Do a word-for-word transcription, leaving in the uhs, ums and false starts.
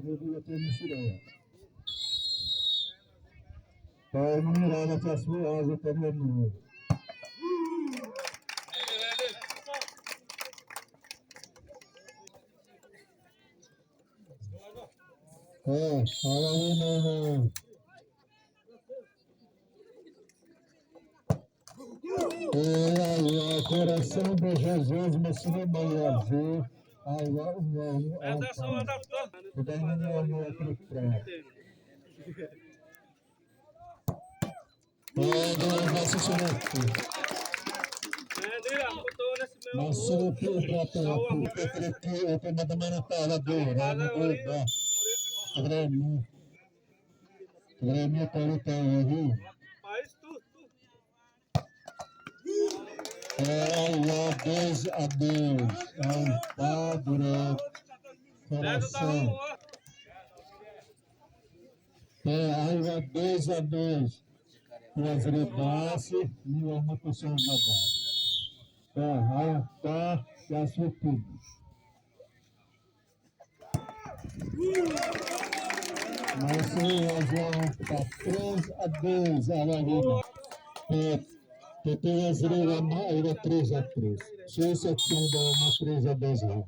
Teve a terceira. Para a menina, ela tá sua asa também. É, fala aí, meu irmão. É, aí, ó, coração de Jesus, mas se não vai ver, aí, ó, aí, ó, É, aí, ó, dois a dois. Aí, tá, durante. Coração. É, aí, ó, dois a dois. Duas rebate, e uma pessoa na base. É, aí, tá, já se pediu. Mas se nós vamos pra três a dois, ela vira. É, P P S era três a três. Se esse aqui ainda é uma três a dois, não.